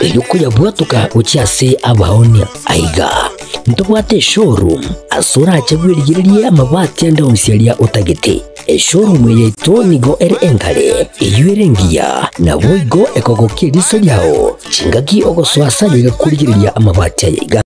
Erio koyabwatoka gochia ase abaonia. Aiga ntobwate eshowroom ase orache bwerigererie amabati ande onsi aria otagete. Eshowroom eye yaito nigo ere engare, eyio ere engiya, naboigo ekogokia eriso riao chingaki ogosoa ase aye iga korigereria amabati aya iga.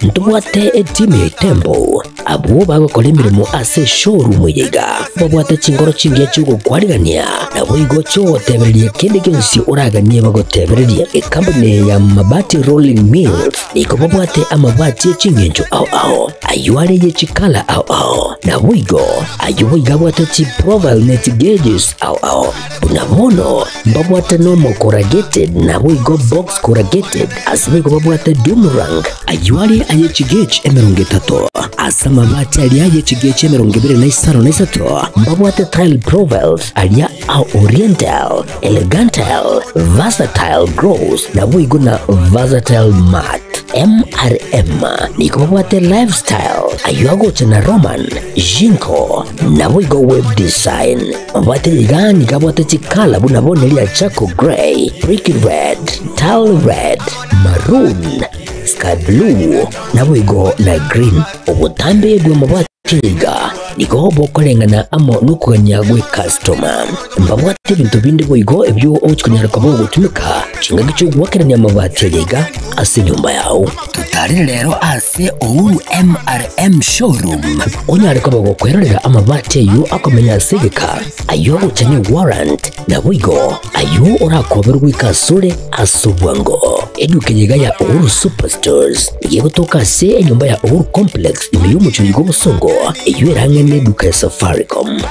Ntobwate etimu ya Itembo, abwo bagokora emeremo ase eshowroom eye iga, babwate chinkoro chingiya chi'ogokwarigania, naboigo chi'ogotebereria kende gionsi oraganie bagotebererie. Ekampuni eye ya Mabati Rolling Mills nigo babwate amabati e ching'encho ao ao, ayio are ye chikala ao ao, naboigo ayio boigo abwate chiprofile ne chigauges ao ao. Buna bono mbabwate nomo corrugated naboigo box corrugated, ase boigo babwate doom rank, ayio are aye chigauge 30, ase amabati aria aye chigauge 23 mbabwate tile profiles aria a oriental, elegantal, versatile gloss naboigo na versatile matte. MRM nigo babwate lifestyle, ayio agocha na Roman, Jinko, naboigo web design. Mabwate iga nigo abwate chikala buna bono eria charcoal grey, brick red, tile red, maroon, sky blue, naboigo na green. Obotambe bw'amabwate iga nigo bokoreng'ana amo nokogania gw'ecustoma. Mbabwate ebinto binde boigo ebio ogochia konyara koba ogotumeka chingaki chi'ogoakerania amabati aya iga ase enyomba yao. Totarere rero ase Uhuru MRM Showroom onyare koba gokwerorera amabati ayio akomenya ase egeka, ayio agocha ne warrant, naboigo ayio orakoberwe goika asore ase obwango. Eduka eye iga ya Uhuru Superstores nigo egotoka ase enyomba ya Uhuru Complex ime y'omochie oyo bw'obosongo, eyio ere ang'e neduka ya Safaricom.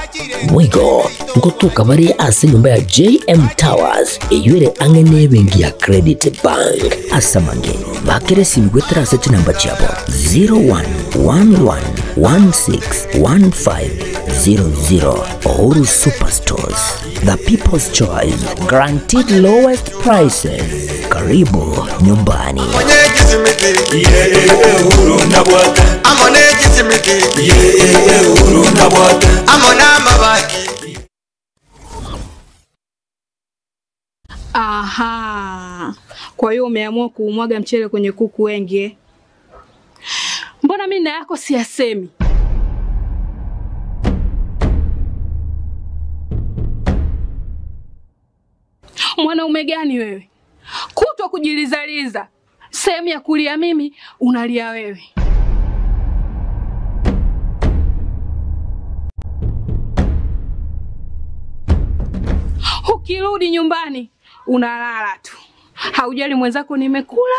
Boigo ngotoka bare ase enyomba ya JM Towers eyio ere ang'e nebenki ya Credit Bank. Ase amange, bakera esimi goetera ase chinamba chiabo 0111161500. Uhuru Superstores, the people's choice, guaranteed lowest prices. Karibu nyumbani. Aha. Kwa hiyo umeamua kuumwaga mchele kwenye kuku wengi eh? Mbona mimi na yako siyasemi? Mwanaume gani wewe? Kutwa kujilizaliza, sehemu ya kulia mimi unalia wewe. Ukirudi nyumbani unalala tu, haujali mwenzako nimekula,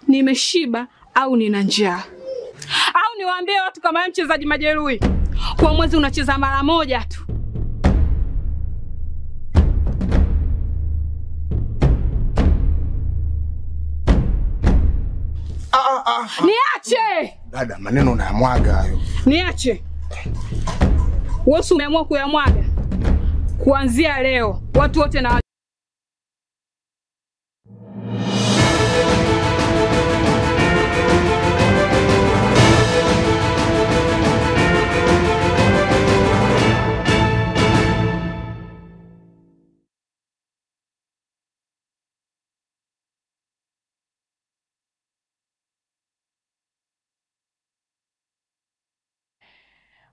nimeshiba au nina njaa. Au niwaambie watu kama wewe mchezaji majeruhi, kwa mwezi unacheza mara moja tu. Niache, Dada, maneno unayamwaga hayo. niache. Wewe si umeamua kuyamwaga? Kuanzia leo watu wote na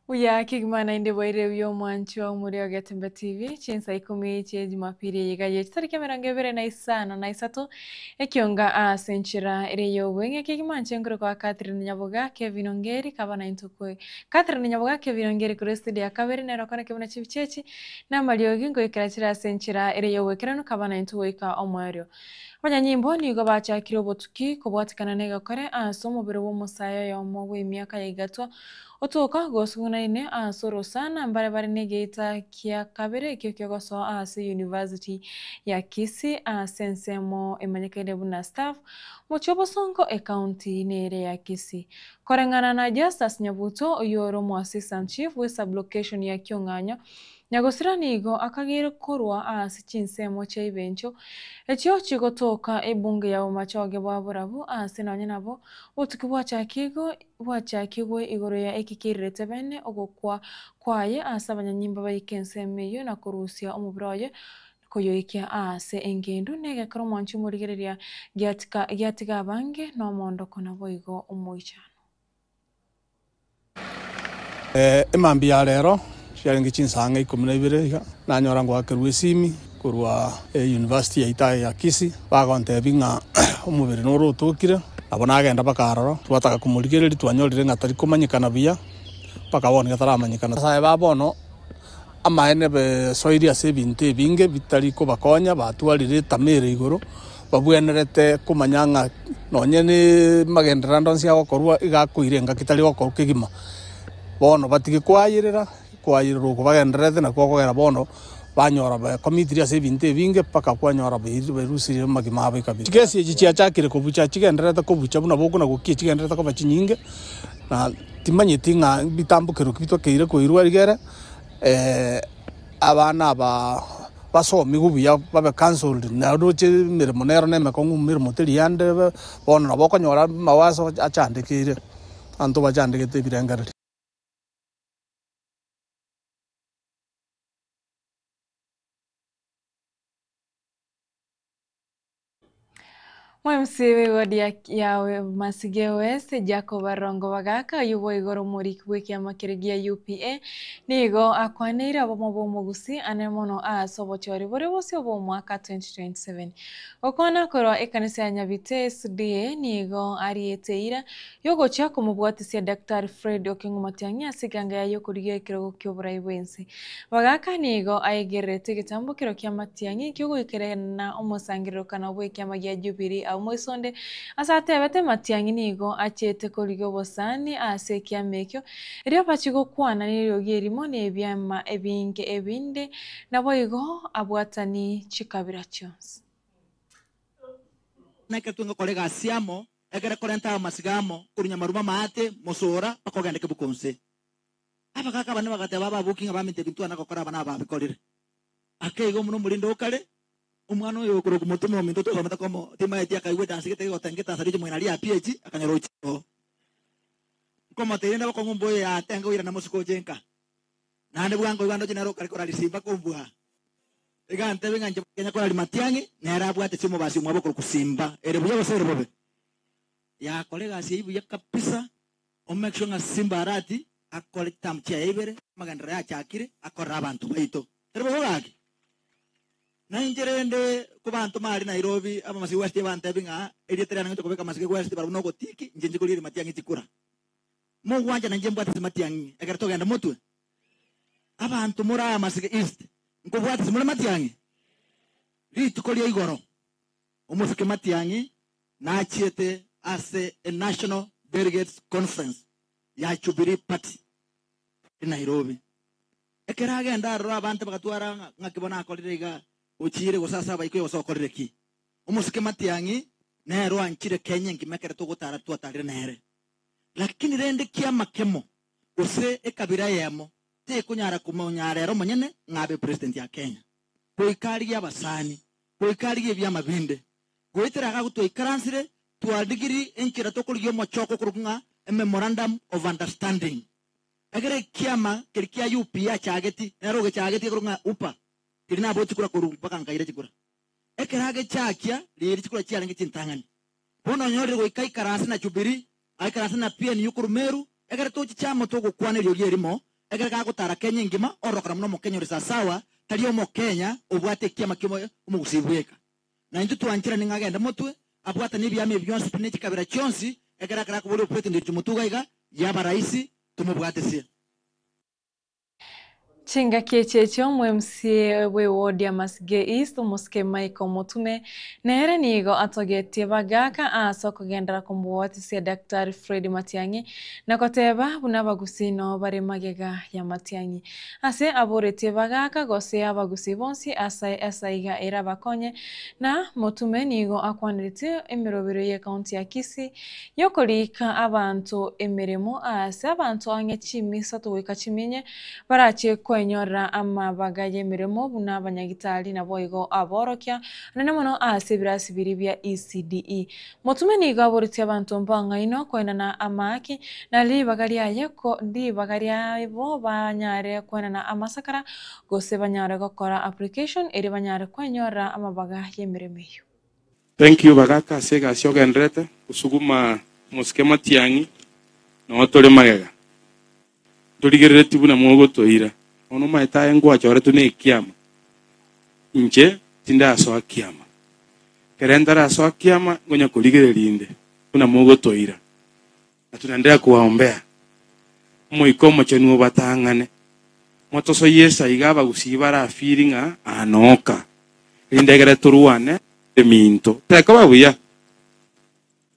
Buya kegima naende bwaire buya omwanchi wa omore o Getembe TV chinsa ikomi chie Jumapili eye iga ye chitariki emerongo ebere na isano na isato ekionga ase enchera ere ya obweng'e kegima nche nkorokwa Catherine Nyaboga Kevin Ongeri kaba naintwe kwe Catherine Nyaboga Kevin Ongeri korwa estudio ya kabere nero okona kebuna chibicha echi na amariogi ngoikera chire ase enchera ere ya obwekeranu kaba naintwe goika omoerio. Abanyanyimbo nigo bachakire obotuki kobwatekana na egekore ase omobere bw'omosae oyomo bw'emiaka ya igatwa otoka gosugunaine ase orosana mbare bare na egeita kia kabere ekio kiogosoa ase University ya Kisii ase ensemo emanyekaine buna Staff mochie obosongo ecounty nere ya Kisii. Koreng'ana na Justus Nyabuto oyio ore omo assistant chief bwe sublocation ya Kiong'anyo, Nyagosira nigo akageire korwa ase chinsemo chia Ibencho, echio chigotoka ebunge ya Bomachoge bwa Borabu ase nonye nabo obotuki bwachakigwe bwachakigwe igoro ya eki keirerete bene ogokwa kwaye ase abanyanyimbo baike ensemo eyio na korusia omobere oye. koyoikia ase engendu na egekero omwanchi omorigereria giatika giatiga abange na omoondoko naboigo omoichano. Emambia ya rero chiarenge chinsa ang'e ikomi na ibere iga, nanyora ngoakerwa esimi korwa eyunivasiti yaito aye ya Kisii, bagontebia ng'a omobere noro otokire, nabo nagenda mpaka aroro, twataka komorigereria twanyorire ng'a tari komanyekana buya, mpaka bono iga taramanyekana. Nyasae ba bono amaene besoirie ase ebinto ebinge bitari kobakonya, batwarire etama ere igoro, babwenerete komanya ng'a nonye nemagenderero ande onsi agokorwa iga akoira engaki tari gokorwa kegima. Bono batige koayerera, koayerera oko bagendererete nakwo okogera bono banyora bekomitiri ase ebinto ebinge mpaka kwanyora berusirie amagima abo ekabira. Chikesi echi chiachakire kobucha chigendererete kobucha buna bokona gokia chigendererete koba chinyinge, na timanyeti ng'a bitambokero ki bitokeire koirwa rigere abana aba basomigwe buya babe counseled naroche emeremo nero na emekong'u emeremo teri yande bono nabo okonyora amawaso achandekeire abanto bachandegete ebirengererio. Omc bw'ewodi ya Masige West, Jacob Arongo Bagaka, oyio boigo ore omoriki bw'ekiama keria gia UPA, nigo akwaneire obomo bw'omogusii ane mono ase obochori boria bosio bw'omwaka 2027. Gokwana korwa ekanisa ya Nyabite SDA nigo ariete eira y'ogochia komobwatisia Daktari Fred Okengo Matiang'i ase eganga yaye y'okorigia ekerogo ki'oborai bw'ense. Bagaka nigo aegererete egetambokero kia Matiang'i ki'ogoikerana omosangererokano bw'ekiama gia Jubilee agwo moisonde, ase atebete Matiang'i nigo achiete korigia obosani ase ekiama ekio, erio bachie gokwana neriogi erimo na ebiama ebinge ebinde, naboigo abwatani chikabira chionsi. Naki twengokora egasi amo, ekere korenta amasiga amo, korwa nyamaruma amaate, mosora, mpaka ogende kebuko nse. Abagaaka abanene bagateba ababuki ng'a baminto ebinto ana gokora aba nababikorire. Ake igo buna omorinde o kare, omwana oyo okorokwa motome ominto twasomete komo, timaeti akaigwa edansi gete gegotenga etansa riache moina ria PH akanyora ochire oo. Nkomotebia rende bokong'u mboyo yatenga oirane mosiko oche nka. Naende bwango igo andoche nere okare korari simba kombua. Iga antebe ng'a inche Kenya korari matiang'i nere abwate chiomobasi omwabo okorokwa simba. Ere buya gose ere bobe? Yakora egasi eyio buya kabisa. O make sure ng'a Simba Arati akore chiterm chiaye ibere, amagenderero yachakire, akorere abanto baito. Tari bobe gaki? Na inche rende kobantoma aria Nairobi, Abamasige West ebantebi ng'a erieta riane ng'ocha kobeka Masige West barabwo nogotiki, inche inche korigereria matiang'i chikura. Mogwancha na inche mbwate ase matiang'i ekero togenda motwe? Abanto more aa Masige East, nkobwate ase more matiang'i? Rituko ria igoro, omosike matiang'i Nachiete ase e National Delegates Conference ya Jubilee Party e Nairobi. Ekero agenda aroro abante bagatwara ng'a ng'aki bono akorire iga, ochiire gose ase abaikoyo gose okorire ki. Omosike Matiang'i nere oanchire Kenya engima ekero togotara twatarire nere. Lakini rende kiamakemo gose ekabira eyemo tekonyara komonyara ere omonyene ng'a abe president ya Kenya. Goika arigie abasani, goika arigie ebiama binde, Goetera iga twaikaransire, twarigirie enchera tokorigia omochoko okorokwa ng'a a memorandum of understanding. Ekero ekiama keria kia UPA achageti, nere ogechageti ekorokwa ng'a UPA, keria naboe chikura korwa mpaka nkaira chikura. Ekero agechakia, riria chikura chiarenge chintang'ani. Bono onyorire goika aikaranse na Jubilee, aikaranse na PNU korwa Meru, ekero tochiche amo togokwana eriogi erimo, ekero gagotara Kenya engima, ororokana buna Omokenya ore sasawa, tari Omokenya obwate ekiama kia omogusii bweka. Na intwe twancherane ng'a agende motwe, abwatanie ebiama ebi bionsi pi ne chikabira chionsi, ekero akare akoboria opresident ochi motuga iga, y'abaraisi, tomobwatesie. Chingaki echi echio omo-MCA bw'eward ya Masige East, omosike Michael Motume, nere nigo atogetie bagaka ase okogenderera komobwatisia Daktari Fred Matiang'i na koteba buna abagusii noo bare magega ya Matiang'i. Ase aboretie bagaaka gose abagusii bonsi ase esaiga erabakonye, na Motume nigo akwaneretie emerobero y'ecounty ya Kisii y'okoriika abanto emeremo aase abanto ang'e chimi isato goika chimi inye barache. kwenyorera amabaga y'emeremo buna abanyagitari naboigo aborokia anene mono ase ebirasi biria bia ECDE. Motume nigo aboretie abanto mbang'aino koenana amaaki na ribaga riaye ko ribaga riabo banyare koenana amasakara gose banyare gokora application erio banyare kwenyorera amabaga y'emeremo eyio. Thank you bagaka ase egasi ogenderete gosuguma mosike matiang'i noo tore magega. Ntorigereretie buna mogotoira. Bono omanyete aye ngwachoretwe nekiama, inche tindasoa kiama. Ekero ntarasoa kiama ngonya korigereria inde buna mogotoira, na tunaendelea kuwaombea. Omoika Omochenu obatang'ane, motosoyie esaiga abagusii barafeel ng'a aa nooka, erinde egere torwane eminto. Tekoba buya.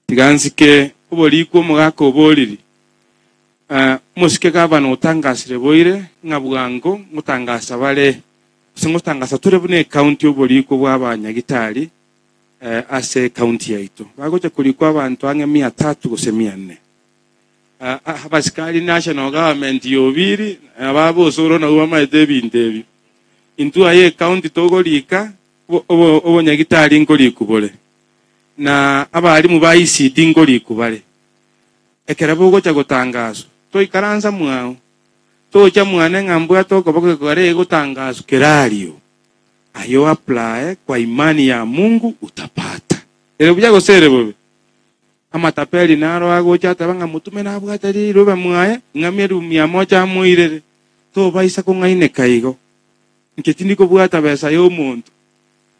Tiga nsike oborikwa omogaka oboriri. Omosike gavana otangasire boire ng'a bwango ngotangasa bare gose ngotangasa tore buna ecounty oborikwa bwa abanyagitari ase ecounty yaito. Bagocha korikwa abanto ang'e mia tatu gose mia nne. Abasikari national government yobiri nabo abosoro nabwo bamaete ebinto ebio. Intwe aye ecounty togorika obonyagitari nkorikwa bore. Na abalimu ba ECD nkorikwa bare. Ekero bogocha gotangaswa, toikaransa mwao, tocha mwane ng'a mbwate okoboko kare gotangaswa kerario. Aye apply kwa imani ya Mungu utapata. Ere buya gose ere bobe? Amatapeli naro agocha ateba ng'a motume nabwate rirobe mwaye, ng'a mieru mia moja amoirere. Tobaisa kong'aineka igo. Inche tindi kobwata besa y'omonto.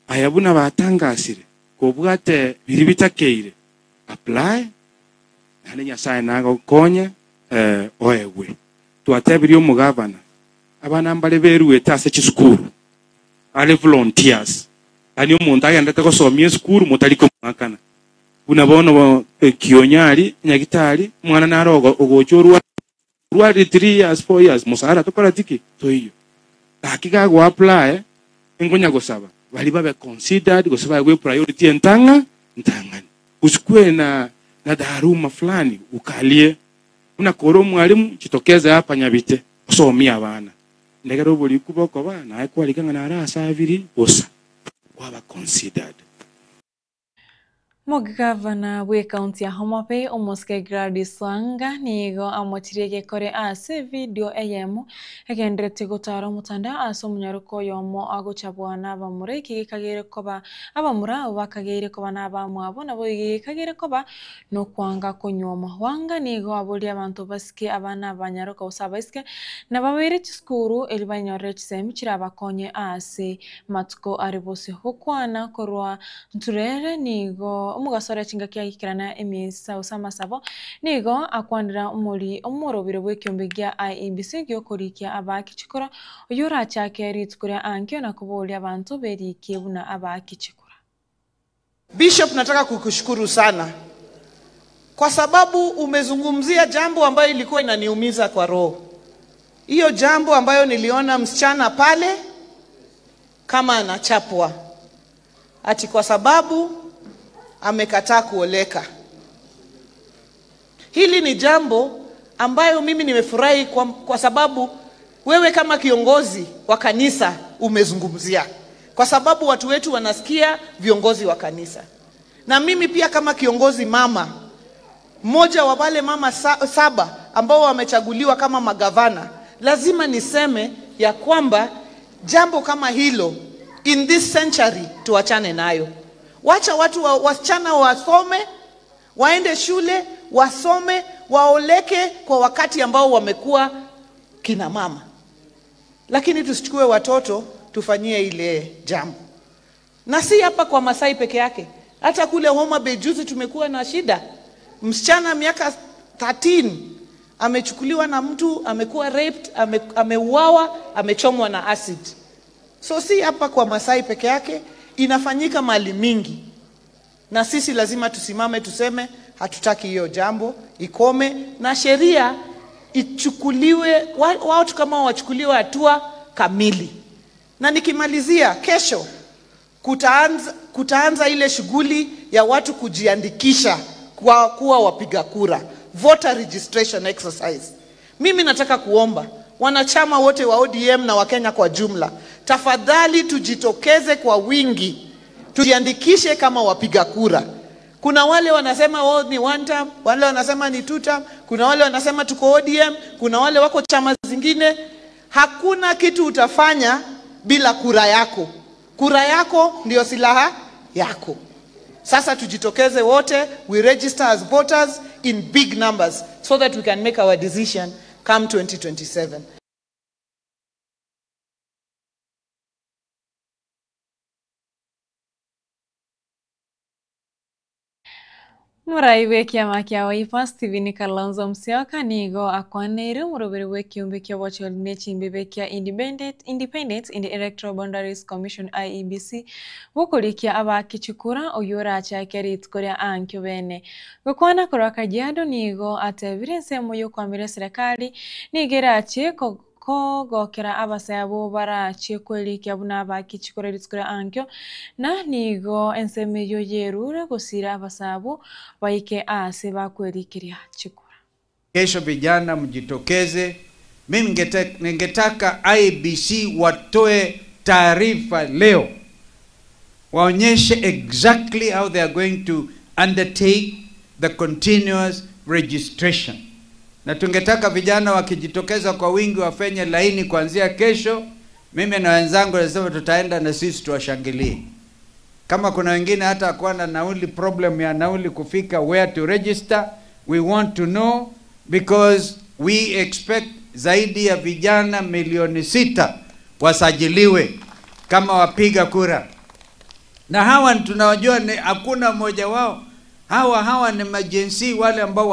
Aya buna batangasire, kobwate biri bitakeire, apply, naende Nyasaye nagokonye oegwe. Twatebirie omogavana, abana mbare beruete ase chisukuru, are volunteers, yaani omonto agendete gosomia esukuru motari komoakana. Buna bono kionyari, nyagitari, omwana naro ogocha orwa orwarire 3 years, 4 years, mosara tokora tiki toiyo. Gaki gago apply, ngonya gosaba, bari babe considered gose baegwe priority entang'a ntang'ani. Usikue na dharuma fulani ukalie. Buna kore omwalimu jitokeze hapa Nyabite osomie abana. Ndegera oboriku bokoba naye kwarika ng'a naro asabiri bosa kwaba considered. Omogavana bw'ekaunti ya Homa Bay omosike Gladys Wanga nigo amochirie gekore ase video eyemo egenderete gotara omotandao ase omonyaroka oyomo agochabwa na abamura eki gekagere koba abamura abo bakageire koba na abamwabo nabo gekagere koba nokwanga konyuoma. Wanga nigo aboria abanto basike abana abanyaroka gose abaiseke na babaire chisukuru eri banyorere chisemi chirabakonye ase matuko are bosio. Gokwana korwa nturere nigo omogasore chingaki agikerana emisa gose amasabo nigo akwanera omori omorobiro bw'ekiombe gia IEBC giokorikia abaki chikura oyo orachake rituko ria ankio na koboria abanto berikie buna abaki chikura. Bishop, nataka kukushukuru sana kwa sababu umezungumzia jambo ambayo ilikuwa inaniumiza kwa roho. Hiyo jambo ambayo niliona msichana pale kama anachapwa ati kwa sababu amekataa kuoleka. Hili ni jambo ambayo mimi nimefurahi kwa sababu wewe kama kiongozi wa kanisa umezungumzia, kwa sababu watu wetu wanasikia viongozi wa kanisa. Na mimi pia kama kiongozi mama, mmoja wa wale mama saba ambao wamechaguliwa kama magavana, lazima niseme ya kwamba jambo kama hilo in this century tuachane nayo. Wacha watu wasichana wasome, waende shule, wasome, waoleke kwa wakati ambao wamekuwa kina mama. Lakini tusichukue watoto tufanyie ile jambo. Na si hapa kwa Masai peke yake, hata kule Homa Bay juzi tumekuwa na shida. Msichana miaka 13 amechukuliwa na mtu, amekuwa raped, ameuawa, amechomwa na acid. So si hapa kwa Masai peke yake, inafanyika mahali mingi. Na sisi lazima tusimame tuseme hatutaki hiyo jambo ikome, na sheria ichukuliwe, watu kama wachukuliwe hatua kamili. Na nikimalizia, kesho kutaanza ile shughuli ya watu kujiandikisha kwa kuwa wapiga kura, voter registration exercise. Mimi nataka kuomba wanachama wote wa ODM na Wakenya kwa jumla, tafadhali tujitokeze kwa wingi, tujiandikishe kama wapiga kura. Kuna wale wanasema wao ni one term, wale wanasema ni two term, kuna wale wanasema tuko ODM, kuna wale wako chama zingine. Hakuna kitu utafanya bila kura yako. Kura yako ndiyo silaha yako. Sasa tujitokeze wote, we register as voters in big numbers so that we can make our decision come 2027. Murai bwa ekiama kia Wiper Stephen Kalonzo Musyoka nigo akwaneire omoroberi bwa ekiombe kia obochori na echimbibe kia Independent, Independent and Electoral Boundaries Commission IEBC bokorikia abaki chikura oyio orachake rituko ria ankio bene. Gokwana korwa Kajiado nigo atebire ensemo ya okwamira eserekari nigo erachie kogokera abasaya abo barachie kwerikia buna abaki chikura rituko ria ankio na nigo ensemo eywo yerure gosira abasaya abo baike ase bakwerikiria chikura. Kesho vijana mjitokeze. Mimi ningetaka IEBC watoe taarifa leo, waonyeshe exactly how they are going to undertake the continuous registration, na tungetaka vijana wakijitokeza kwa wingi wafenye laini kuanzia kesho. Mimi na wenzangu nasema tutaenda na sisi tuwashangilie. Kama kuna wengine hata hakuwa na nauli, problem ya nauli kufika where to register, we want to know because we expect zaidi ya vijana milioni 6 wasajiliwe kama wapiga kura, na hawa tunawajua ni hakuna mmoja wao. Hawa ni majensi wale ambao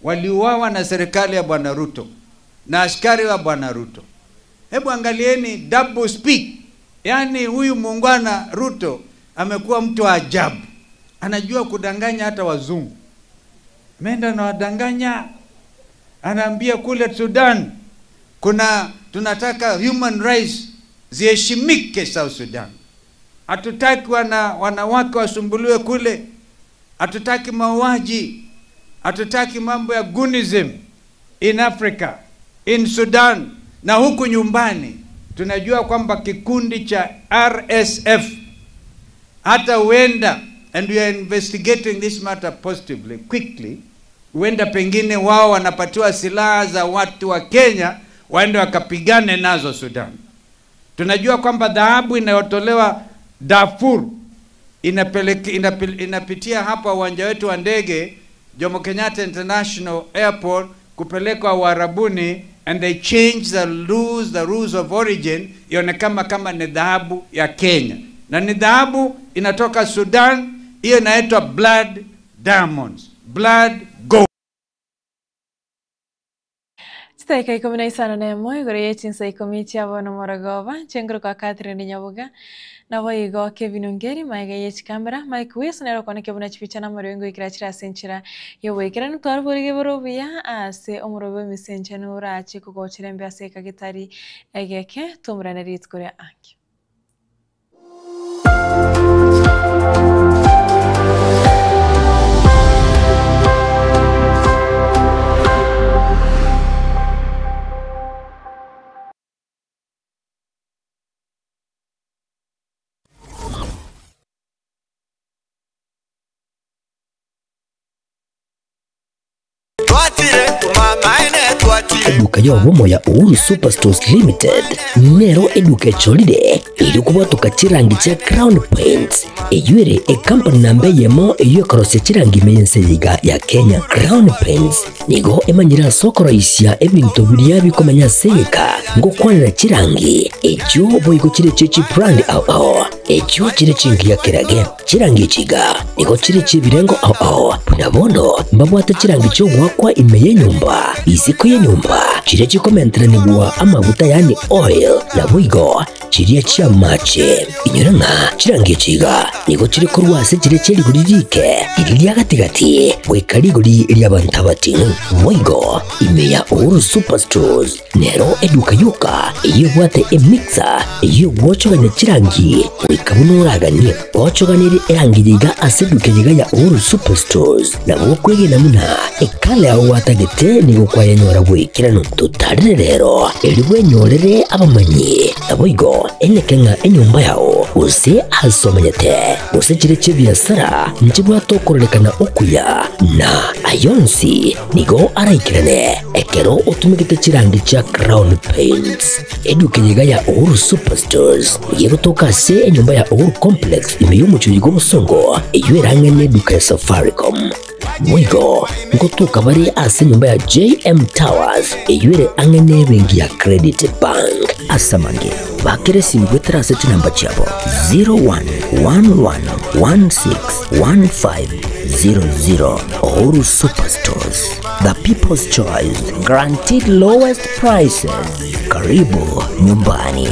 waliuawa na serikali ya Bwana Ruto na askari wa Bwana Ruto. Hebu angalieni double speak. Yaani huyu muungwana Ruto amekuwa mtu wa ajabu, anajua kudanganya hata wazungu. Ameenda na wadanganya, anaambia kule Sudan kuna tunataka human rights ziheshimike South Sudan, hatutaki wanawake wasumbuliwe kule, hatutaki mauaji, hatutaki mambo ya gunism in Africa, in Sudan. Na huku nyumbani tunajua kwamba kikundi cha RSF hata huenda, and we are investigating this matter positively quickly, huenda pengine wao wanapatiwa silaha za watu wa Kenya waende wakapigane nazo Sudan. Tunajua kwamba dhahabu inayotolewa Darfur inapitia hapa uwanja wetu wa ndege Jomo Kenyatta International Airport kupelekwa Uarabuni, and they change the rules of origin ionekana kama ni dhahabu ya Kenya, na ni dhahabu inatoka Sudan. Hiyo inaitwa blood diamonds, blood gold. Chidakika 15 igoro ye chinsa 10 chiabono morogoba chengoro kwa Catherine Nyabuga nabo igo Kevin Ongeri maiga ye chikamera Mike Wilson ero kone kebuna chipicha na marengo ikira chira senchira yobwekera nitwara borige borobuya ase omorobe emisencha norache kogochera embe ase ekagitari egeke tumurane rituko ria anki. Eduka y'obumo ya Uhuru Superstores Limited nero eduka echolire iri kubwatuka chirangi chia Crown Paints eyuere ekampani namba eyemo eyo ekorosia chirangi ime y'ense yiga ya Kenya. Crown Paints nigo emanyire ase okoroisia ebinto biria bikomenya ase egeka ngokwanera chirangi echio boigo chire chie chibrand ao ao echio chire chingiya kerage chirangi echiga nigo chire chiebirengo ao ao buna bono mbabwate chirangi chiogwakwa ime y'enyomba isiko y'enyomba chire chikomenteranigwa amaguta yani oil na boigo Chiria chi'amache, inyora ng'a chirangi echi iga nigo chire korwa ase chiria chie rigori riike, riria ria gati-gati, goika rigori ri'abanto abating'u. Boigo, ime ya Uhuru Superstores nero eduka yoka eyio ebwate emixer eyio egwochogania chirangi goika buna oraganie. Gochoganerie erangi eye iga ase eduka eye iga ya Uhuru Superstores, nabo okwegena buna ekala yao gwatagete nigo kwayenyora bw'ekeranu. Totarere rero, erio bwenyorere abamanyi. Naboigo eneke ng'a enyomba yao, gose aase omenyete, gose chire chi'ebiasara, nchibwate okororekana okuya, na ay'onsi nigo araikerane ekero otumegete chirangi chia Crown Paints. Eduka eye iga ya Uhuru Superstores nigo egotoka ase enyomba ya Uhuru Complex ime y'omochie oyo bw'obosongo, eyio erang'ane eduka ya Safaricom. Boigo ngotoka bare ase enyomba ya JM Towers eyio ere ang'e n'ebenki ya Credit Bank. Ase amange, bakera esimi goetera ase chinamba chiabo 0111161500. Uhuru Superstores, the people's choice, guaranteed lowest prices. Karibu nyumbani.